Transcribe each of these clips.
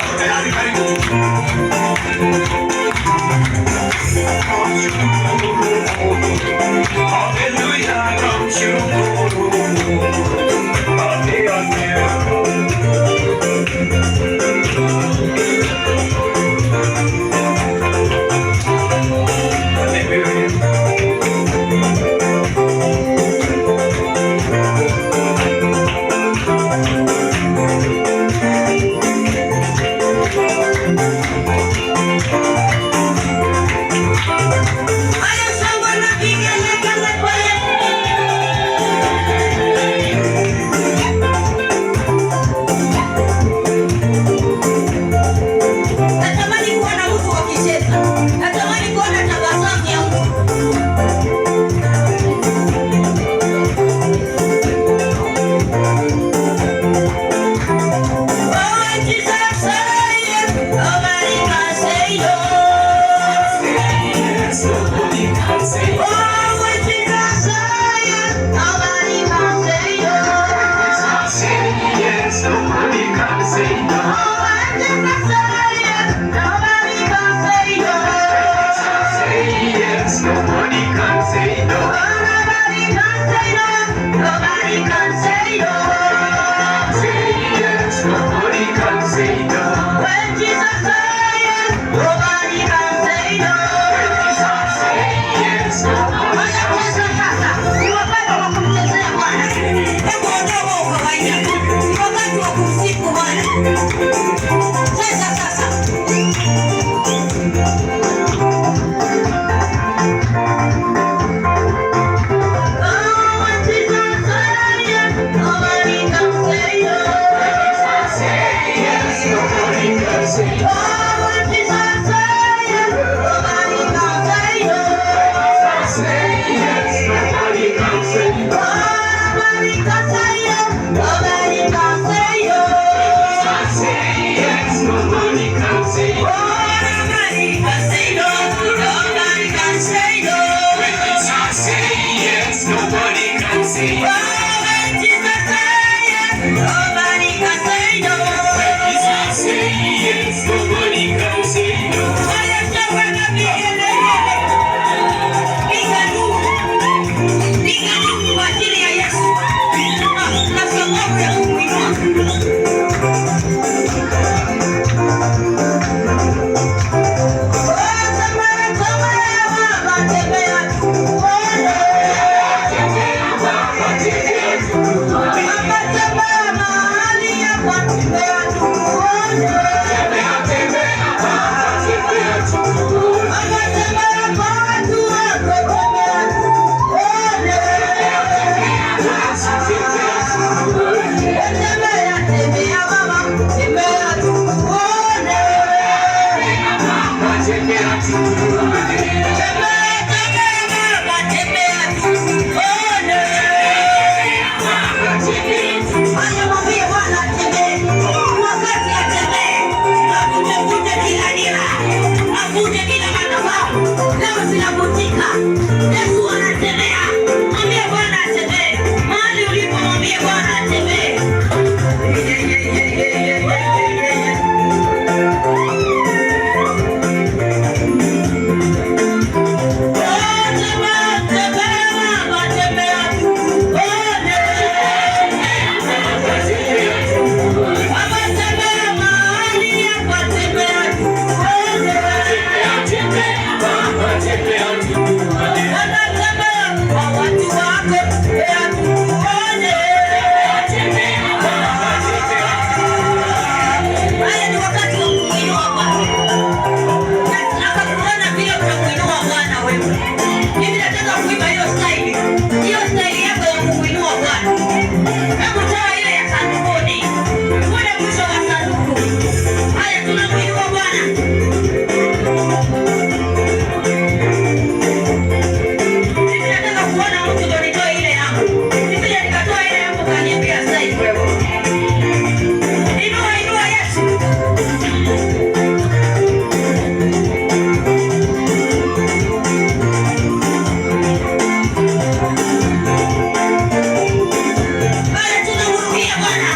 Tayari, karibu. Haleluya, namshukuru Mungu. Haleluya. Haleluya. Haya, shangwe na vigelegele kwa Yesu. Natamani kuona mtu akicheza. Natamani kuona tabasamu ya mtu. Oh, Jesus, say yes. Nobody can say no. Yes, nobody can say no. Oh, Jesus, say yes. Nobody can say no. Say yes, nobody can say no. Oh, Jesus, say yes. Nobody can say no. Say yes, nobody can say no. Oh, nobody can say no. Nobody can say no. Say yes, nobody can say no. When Jesus say yes, nobody can say no. Say yes, nobody can Wanacheza sasa, ni wakati wa kumchezea Bwana. Hebu ondoa huo ukawaida, ni wakati wa kumsifu Bwana. Cheza sasa. Oh, when Jesus say yes, nobody can say no. Say yes, nobody can say no. Oh, when Jesus say yes, nobody can say no. Say yes, nobody can say no. Nobody can say yes, nobody can say no. Say yes, nobody can say no. Nobody can say no. Nobody can say no. Say yes, nobody can say no. Oh, when Jesus say yes, nobody can say no. Say yes, nobody can say no. Haya, shangwe na vigelegele. Piga nduru. Piga nduru kwa ajili ya Yesu. Na sababu ya kumuinua. Oh, tembea, tembea, Baba, tembea tukuone. Baba, tembea mahali hapa, tembea tukuone. Baba, tembea kwa watu wako, tembea tukuone. Tembea, tembea Baba, tembea tukuone. Tembea, tembea Baba, tembea tukuone. Haya, mwambie Bwana atembee. Ni wakati atembee. Avunjevunje kila nira, avunje kila madhabahu. Leo zinavunjika. Yesu anatembea. Mwambie Bwana atembee. Mahali ulipo mwambie Bwana atembee. Ye, ye, ye, ye, ye, ye, ye, ye. Oh, tembea, tembea Baba, tembea tukuone. Baba, tembea mahali hapa, tembea tukuone. Baba, tembea kwa watu wako, tembea tukuone. Haya ni wakati wa kumuinua Bwana. Nataka kuona vile utamuinua Bwana wewe. Mimi nataka kuimba hiyo staili. Hiyo staili yako ya kumuinua Bwana. Hebu toa ile ya sandukuni. Ule mwisho wa sanduku. Haya, tunamuinua Bwana. Mimi nataka kuona mtu ndo nitoe ile yangu. Nisije nikatoa ile yangu kaniambia staili wewe. Inua, inua Yesu. Haya, tunamrudia Bwana.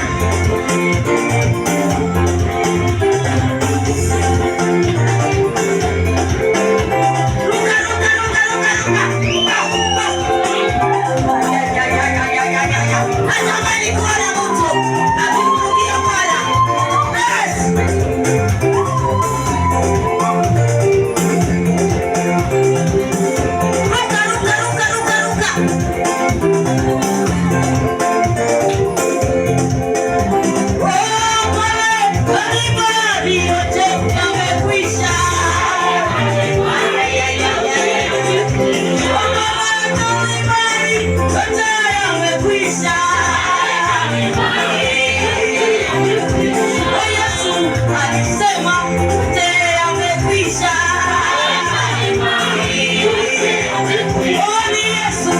Kalvari yote yamekwisha. Kalvari yote yamekwisha. Yesu alisema yote yamekwisha. Oni Yesu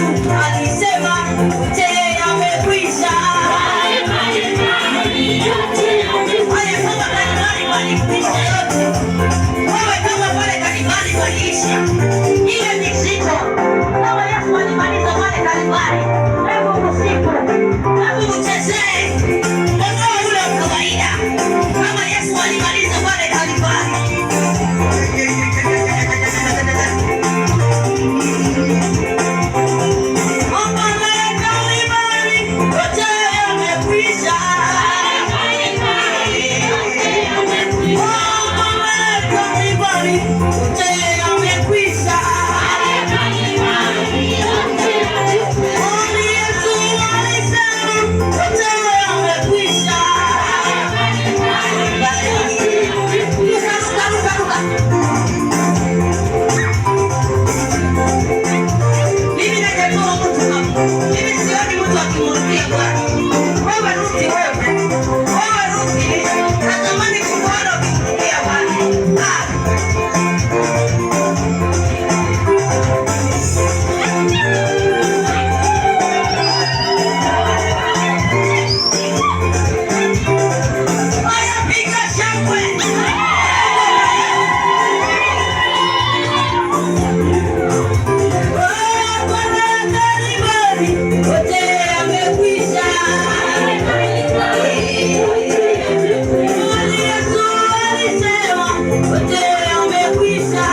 alisema yote yamekwisha. Alikuwa Kalvari walikwisha yote. Wewe kama pale Kalvari waliisha. Ile mizigo kama Yesu alimaliza pale Kalvari. Hebu usiku, hebu uchezee ondoa yule wa kawaida kama Yesu alimaliza pale Kalvari. Mambo ya Kalvari yote yamekwisha. Mambo ya Kalvari yote yamekwisha. Oni Yesu alisema yote yamekwisha. Ruka, ruka, ruka, ruka. Mimi najatoa mtu hapa. Mimi sioni mtu akimrudia Bwana. Wewe Ruti, wewe. Wewe Ruti, natamani kukuona ukimrudia Bwana. Ah. Haya, piga shangwe. Bwana Kalvari, yote yamekwisha. Yesu alisema yote yamekwisha.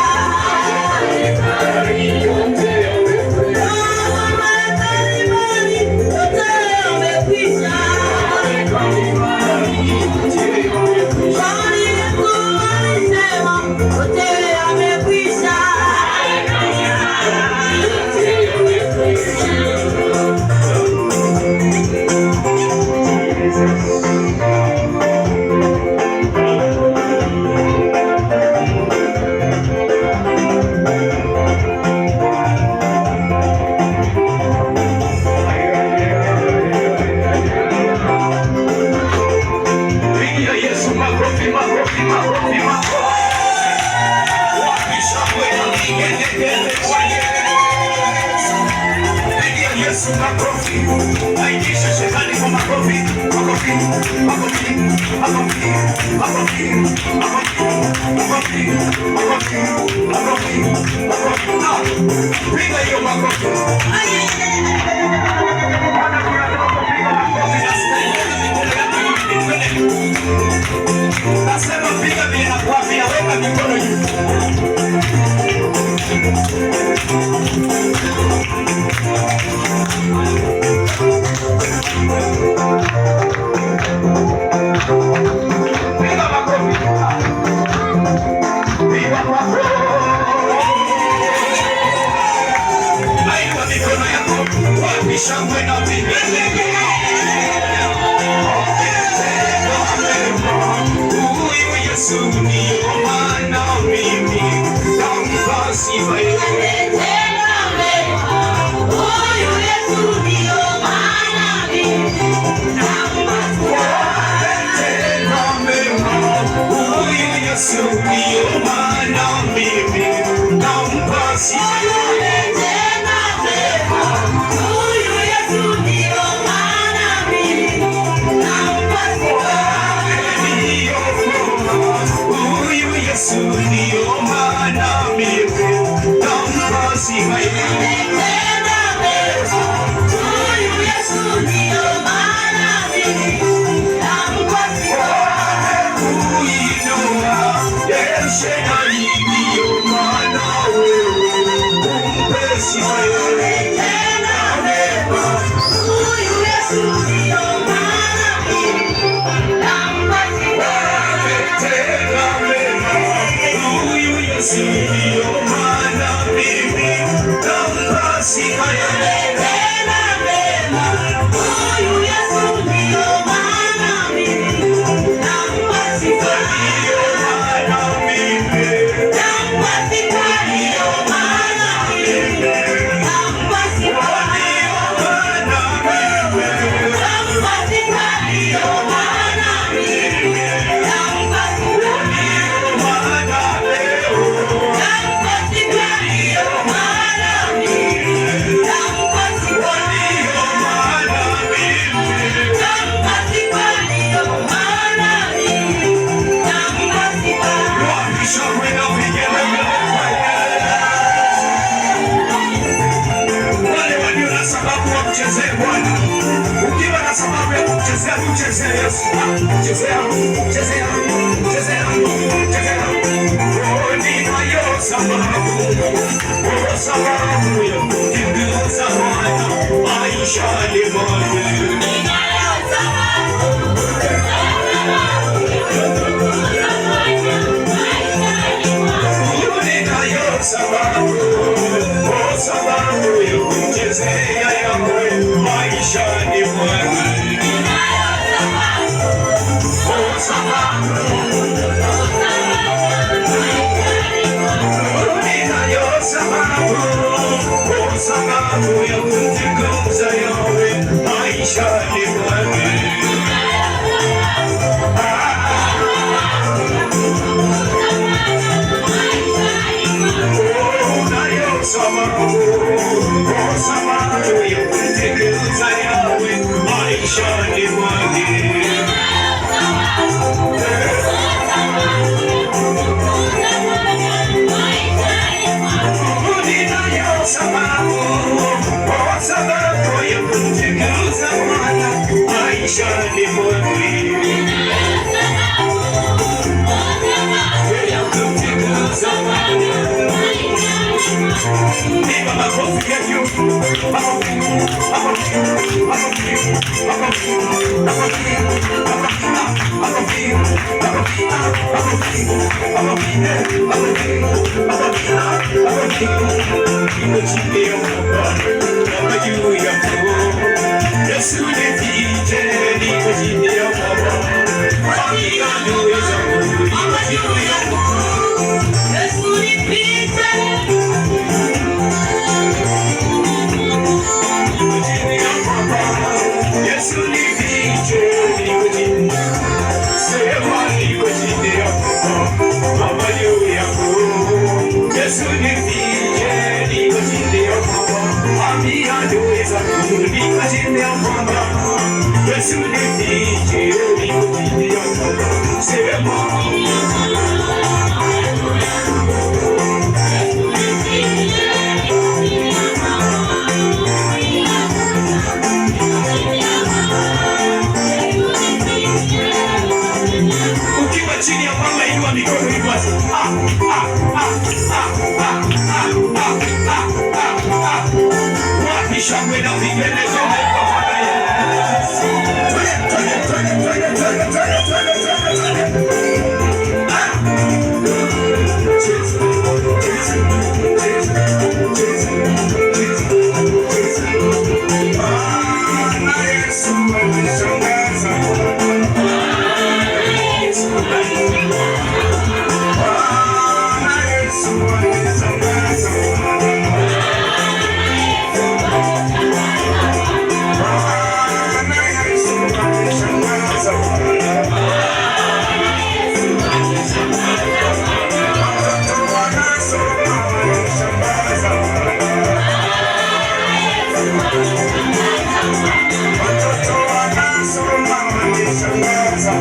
Bwana Kalvari, yote yamekwisha. Bwana Yesu alisema yote yamekwisha. Pigia Yesu makofi, makofi, makofi, makofi. Wapi shangwe na vigelegele kwa Yesu? Pigia Yesu makofi. Aitisha shetani kwa makofi, makofi, makofi, makofi, makofi, makofi, makofi, makofi, makofi, makofi. Ah, piga hiyo makofi. Bwana, tunataka kupiga makofi. Nasikia mikono yako hivi, twende. Nasema piga vile nakwambia, weka mikono juu. Piga makofi. Piga makofi. Ainua mikono yako, wapi shangwe na vigelegele. Huyu Yesu ndiyo maana mimi nampa sifa yeye. Ametenda mema. Huyu Yesu ndiyo maana mimi nampa sifa. Ametenda mema. Huyu Yesu ndiyo maana mimi nampa sifa yeye. Ametenda mema. Huyu Yesu ndiyo maana mimi nampa sifa. Huyu Yesu ndiyo maana mimi nampa sifa yeye. Ametenda mema. Huyu Yesu ndiyo maana mimi nampa sifa. Kuinua El Shaddai ndiyo maana wewe umpe sifa yeye. Ametenda mema. Huyu Yesu ndiyo maana mimi nampa sifa. Ametenda mema. Huyu Yesu ndiyo maana mimi nampa sifa yeye. Ametenda mema. Huyu Yesu ndiyo maana mimi nampa sifa. Nampa sifa ndiyo maana mimi. Nampa sifa. Nampa sifa ndiyo maana mimi. Nampa sifa. Nampa sifa ndiyo maana mimi. Nampa sifa. Nampa sifa ndiyo maana mimi. Nampa sifa. Wale walio na sababu wamchezee Bwana. Ukiwa na sababu ya kumchezea, mchezee Yesu. Chezea, chezea, chezea, chezea. Oh, ninayo sababu, oh, sababu ya kumtukuza Bwana maishani mwangu. Ninayo sababu, sababu ya kumtukuza Bwana maishani mwangu. Ninayo sababu, oh, sababu ya kumchezea Yahweh maishani mwangu. Ninayo sababu, Oh, sababu kumtukuza Bwana maishani mwangu. Ninayo sababu, oh, sababu ya kumtukuza Yahweh maishani mwangu. Oh, unayo sababu, oh, sababu ya kumtukuza Yahweh maishani mwangu. Ninayo sababu, oh, sababu ya kumtukuza Bwana maishani mwangu. Ya kumtukuza Bwana. Piga makofi ya juu. Makofi, makofi, makofi, makofi, makofi, makofi, makofi, makofi, makofi, makofi, makofi, makofi. Niko chini ya Bwana, kama juu ya mto. Yesu nifiche, niko chini ya Bwana. Hakika adui zangu, niko chini ya Yesu nipite. Yesu nifiche, niko chini. Sema niko chini ya Baba, Baba juu yako. Yesu nifiche, niko chini ya Baba. Ambia adui zangu, niko chini ya Baba. Yesu nifiche, niko chini ya Baba. Sema ukiwa chini ya mwamba inua mikono hivi basi. Ah, ah, ah, ah, ah, ah, ah, ah, ah, ah. Wapi shangwe na vigelegele kwa Bwana Yesu? Twende, twende, twende, twende, twende, twende, twende, twende. Ah! Jesus, Jesus, Jesus, Jesus, Jesus, Jesus. Bwana Yesu alishangaza. Bwana Yesu alishangaza. Bwana Yesu alishangaza. Watoto wanasoma walishangaza. Watoto wanasoma walishangaza.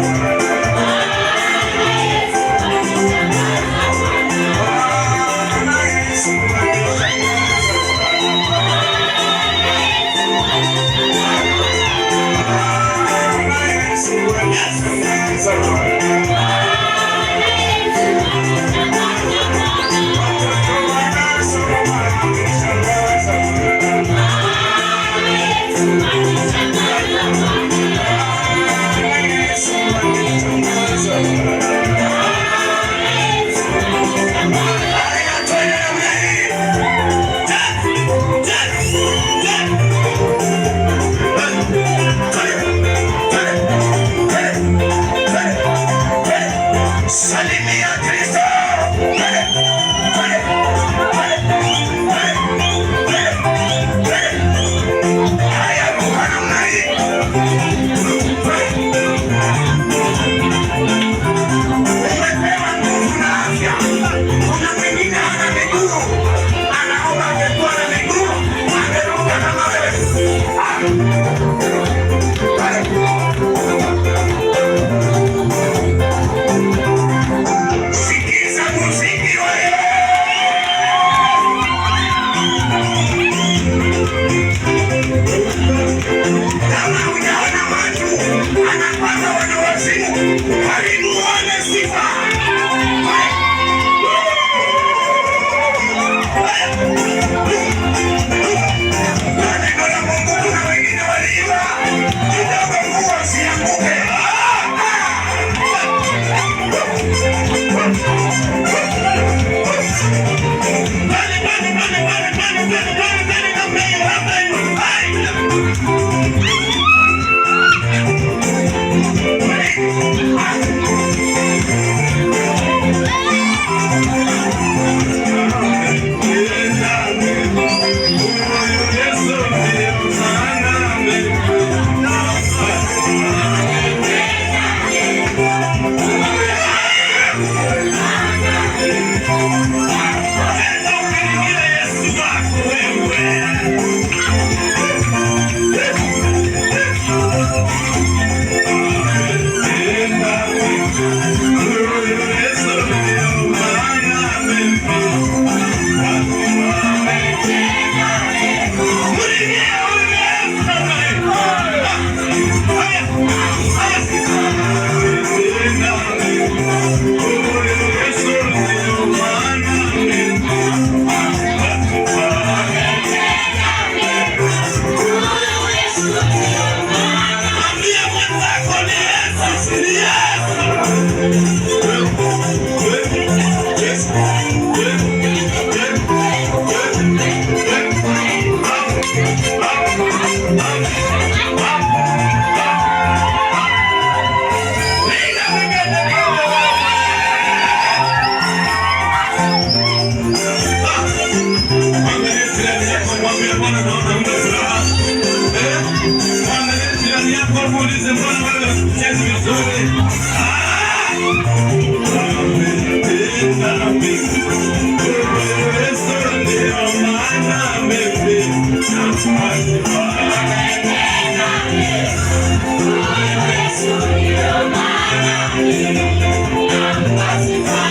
Salimia Kristo. Twende, twende, twende, twende, twende, twende. Haya, ruka namna hii. Twende. Umepewa nguvu na afya. Kuna mwingine hana miguu, anaomba angekuwa na miguu angeruka kama wewe. Ah. Twende. Sikiza muziki wewe. Kama hujaona watu anapanga wana wazimu, karibu uone sifa. Kwa neno la Mungu kuna wengine waliiba kidogo, nguo zianguke. Pale, pale, pale, pale, pale, pale, pale, pale, namna hiyo, namna hiyo. Hai. Ambia mwenzako ni Yesu, ni Yesu. Angalia jirani yako, mwambie Bwana naona huna furaha. Eh? Mwangalie jirani yako, muulize mbona wewe huchezi vizuri? Ah! Ametenda mengi. Yesu ndio maana mimi nampa sifa. Yesu ndio maana mimi nampa sifa.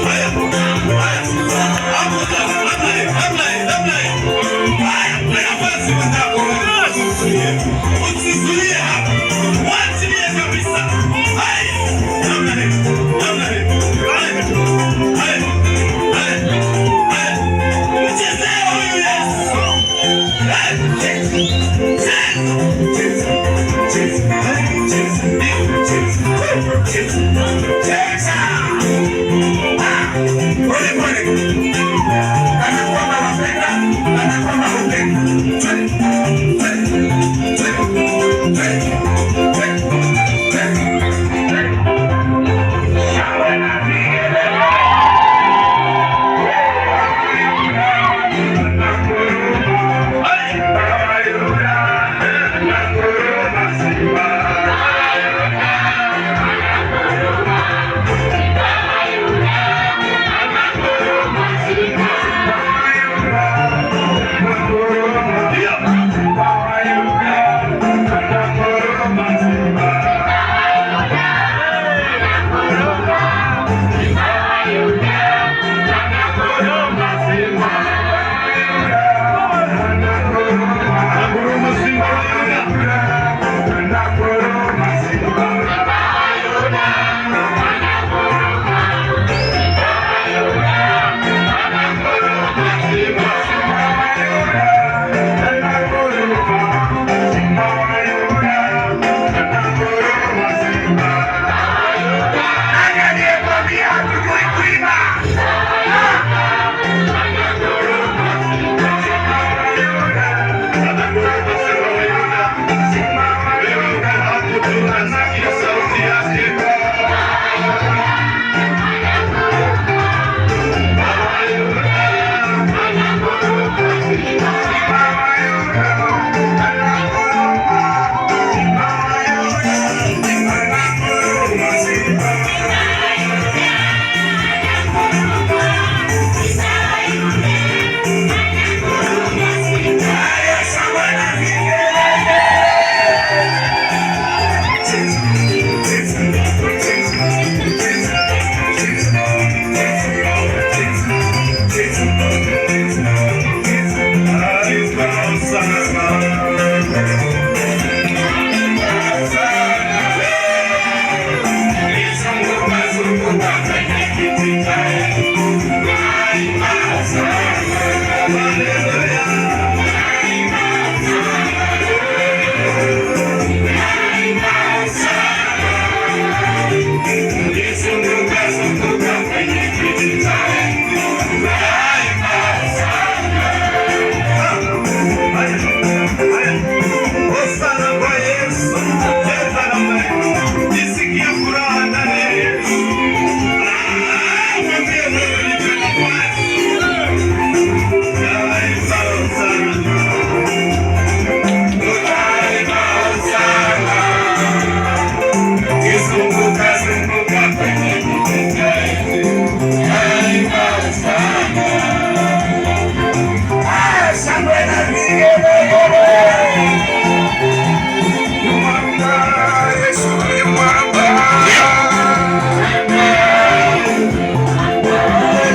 Haya, haya, hapo sasa.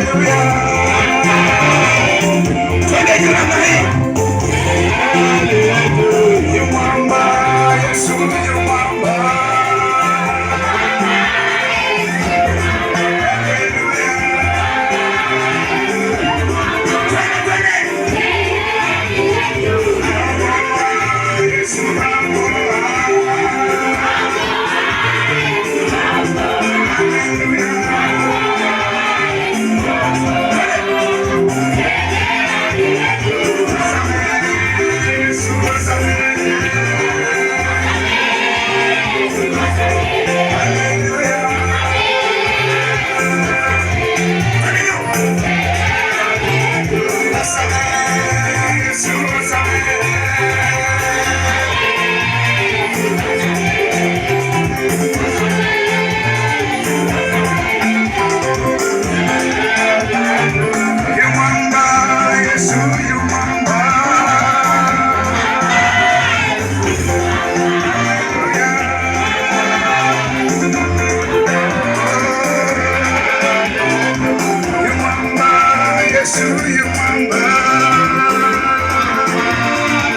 Haleluya. Twende juu namna hii. Yu mwamba, Yesu yu mwamba. Twende, twende. Yesu mwamba. Yesu wasamehe. Haleluya. Wasamehe, Yesu wasamehe. Yu mwamba, Yesu yu mwamba. Yu mwamba, Yesu yu mwamba.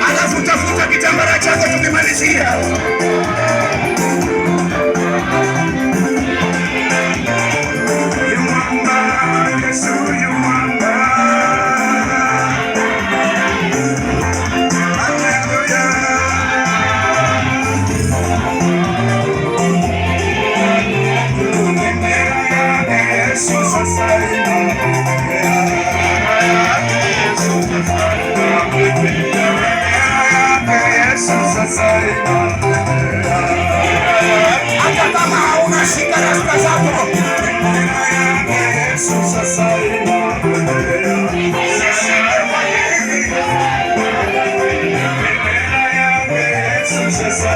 Alafu tafuta kitambara chako tukimalizia. Yu mwamba, Yesu yu mwamba. Haleluya. Yesu sasa Yesu sasa hata kama hauna shika rasta zako. Yesu sasa Yesu sasa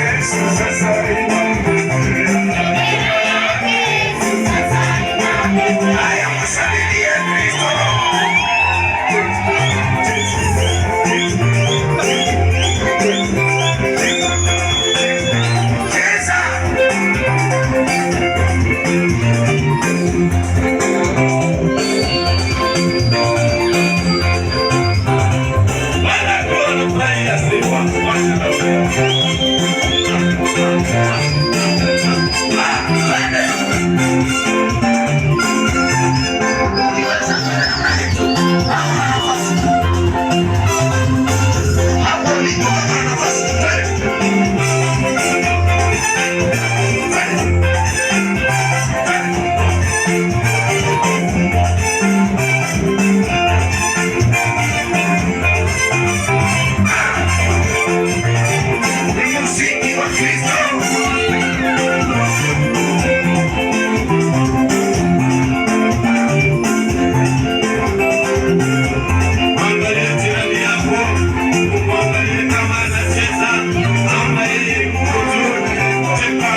Yesu sasa Haya, msalilie Kristo. Cheza. Hapo ulipo hapana nafasi. Twende. Ni muziki wa Kristo. Mwangalie jirani yako, umwangalie kama anacheza ama yeye ni Mungu tu.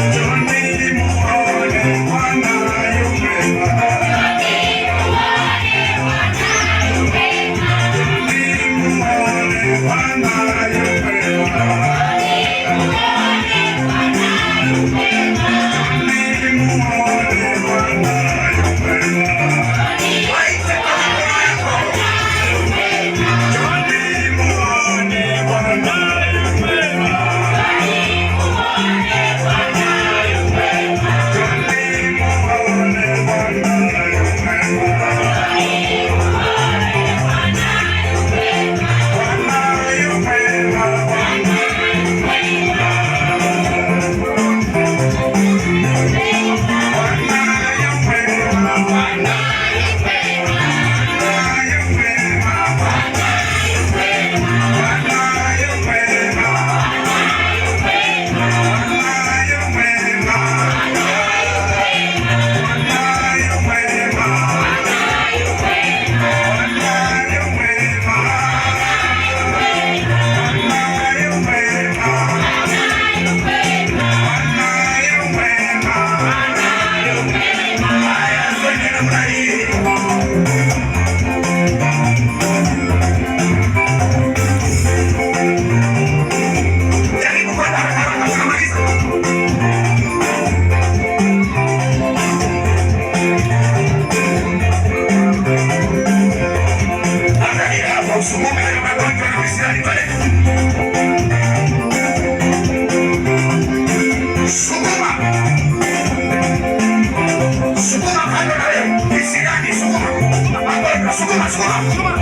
Njoni muone Bwana yu mwema. Njoni Usukume hayo magonjwa na visirani pale. Sukuma. Sukuma kando na wewe. Visirani sukuma. Magonjwa sukuma, sukuma, sukuma.